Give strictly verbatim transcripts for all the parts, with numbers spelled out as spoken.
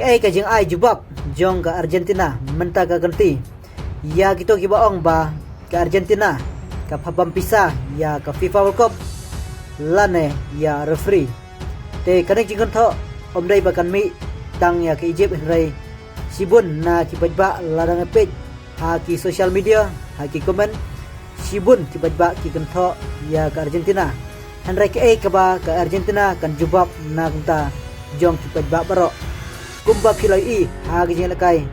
Ei ka jingai jubab jong ka Argentina mynta ka kynti ïa kito kiba ong ba ka Argentina ka pynbam pisa ïa ka FIFA World Cup lane ïa referee. Te kane ka jingkynthoh ym dei ba kan mih tang ïa ka Egypt hynrei shibun na ki paidbah la dang peit ha ki social media, ha ki comment, shibun ki paidbah ki kynthoh ïa ka Argentina. Hynrei kaei kaba ka Argentina kan jubab na ka bynta jong ki paidbah baroh? Kumba phi la ïohi ha ka jingïalehkai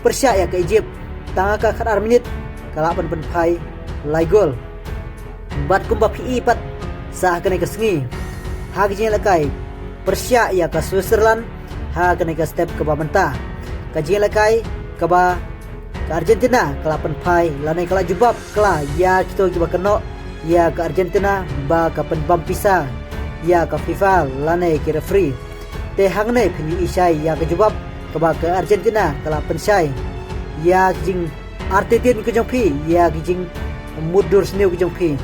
pyrshah ïa ka Egypt, tang ha ka khatar minit ka la pynphai lai gol. Bad kumba phi i pat sa ha kane ka sngi ha ka jingïalehkai pyrshah ïa ka Switzerland ha kane ka step kaba mynta, ka jingïalehkai kaba ka Argentina ka la pynphai lane ka la jubab kla ïa kito kiba kynnoh ïa ka Argentina ba ka pynbam pisa ïa ka FIFA lane ki referee. Te hangne phin ïohi shai ïa ka jubab kaba ka Argentina ka la pynshai ïa ka jing artatien ka jong phi, ïa ka jingmutdur sniew ka jong phi,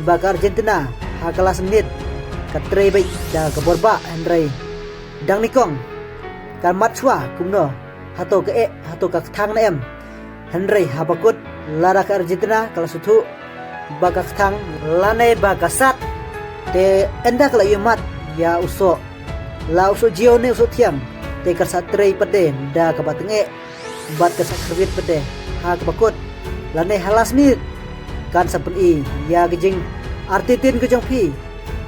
ba ka Argentina ha ka last minit ka trei beit da ka bor bah hynrei dang nyngkong ka mat shuwa kumno, hato ka eh, hato ka kthang ne em. Hynrei haba kut lada ka Argentina ka la sngewthuh ba ka kthang lane ba ka sat, te ynda ka la ïohi mat ïa u soh, la u soh jia ne u soh thiang, te ka sa trei pat de da kaba tyngeh bad ka sa khyrwit pat de ha kaba kut lane ha last minit. Kan sa pyni ïa ka jingartatien ka jong phi,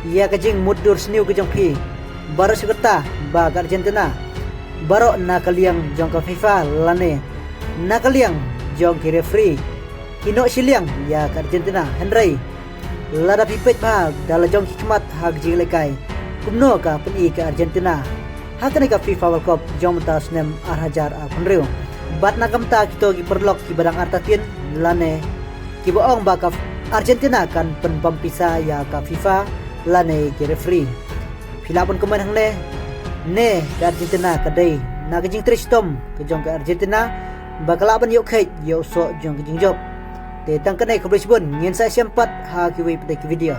ïa ka jingmutdur sniew ka jong phi baroh shi katta ba ka Argentina, baroh na ka liang jong ka FIFA lane na ka liang jong ki referee, ki noh shiliang ïa ka Argentina. Hynrei lada phi peit bha da la jong ki khmat ha ka jingïalehkai kumno ka pyni ka Argentina ha kane ka FIFA World Cup jong mynta u snem ar hajar arphew hynriew. Bad na ka bynta kito ki paralok kiba dang artatien lane kiba ong ba ka Argentina kan pynbam pisa ïa ka FIFA lane ki referee, phi lah ban comment hangne, ne ka Argentina ka dei na ka jingtrei shitom ka jong ka Argentina ba ka lah ban ïoh kheit ïa u soh jong ka jingjop? Te tang kane, khublei shibun, ngin sa ïashem pat ha kiwei pat de ki video.